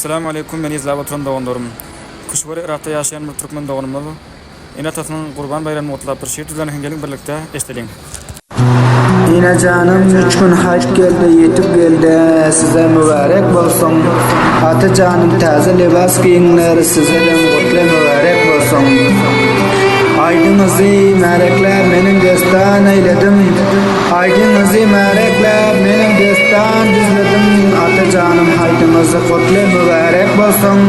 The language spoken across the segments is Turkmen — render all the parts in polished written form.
Esselamu aleýkum meni izläp oturan doganlarym. Küşweri Yrakda ýaşaýan bir türkmen doganymyz ene-atasynyň Gurban baýramyny gutlap bir şiir düzlen eken geliň birlikde eşdeliň. Enejanym üç gün haýt geldi ýetip geldi size mübärek bolsun Atajanym täze libas giýiňler sizedem gutly mübärek bolsun Aýdyňyzy märekläp meniň destan eýledim Aýdyňyzy märekläp meniň destan düzledim Atajanym haýdyňyz gutly mübärek bolsun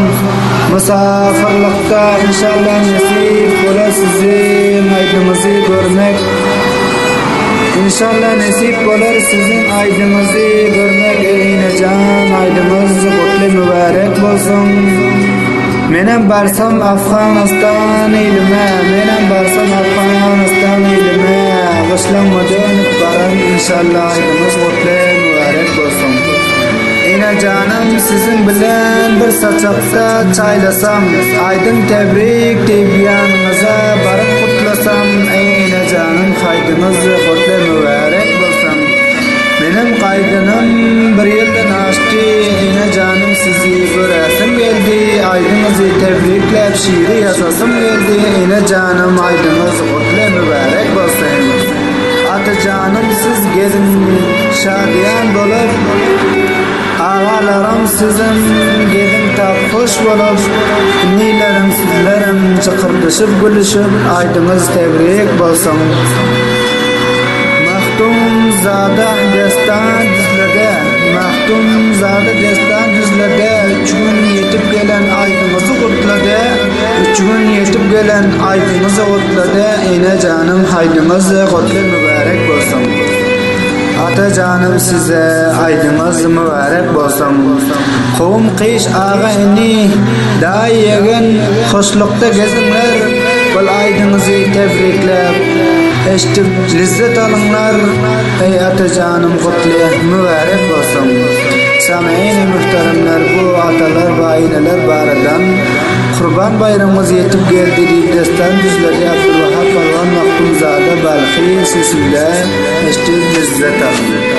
Mysafyrlykda inşallah nesip bolar siziň aýdyňyzy görmek Inşallah nesip bolar siziň aýdyňyzy görmek Enejan aýdyňyz gutly mübärek bolsun Menem barsam Afganystan ilime Menem barsam Afganystan ilime Gyşlaňma dönüp baran inşallah aýdyňyz gutly mübärek bolsun Enejanym siziň bilen bir saçakda çaýlasam Aýdyň tebrik diýip ýanyňyza baryp gutlasam Eý enejanym haýdyňyz gutly mübärek bolsun Menem gaýdanym bir ýyldan aşdy Enejanym sizi göräsim geldi Aýdyňyzy tebrikläp şiri ýazasym geldi Enejanym aýdyňyz gutly mübärek bolsun Atajanym siz geziň şadyýan bolup Agalarym sizem geziň tap hoş bolup Inilerim sizlerem jykyrdyşyp gülüşip aýdyňyz tebrik bolsun. Mahdum zada destan düzlede Mahdum zada destan düzlede Üç gün ýetip gelen aýdyňyzy gutlade Üç gün ýetip gelen aýdyňyzy gutlade Ene janym haýdyňyz gutly mübärek bolsun. Ata janym size aýdyňyz mübärek bolsun. Kowum gyş aga ini daýy ýegen hoşlukda geziňler bul aýdyňyzy tebrikläp eşdip lezzet alyňlar eý atajanym gutly mübärek bolsun. Sameýni muhteremler bu atalar we eneler baradan Kurban baýramyňyz ýetip geldi diýip dessan düzledi Abdulwahap Palwan Mahdumzada Balhy sesinde eşdip lezzet alyň.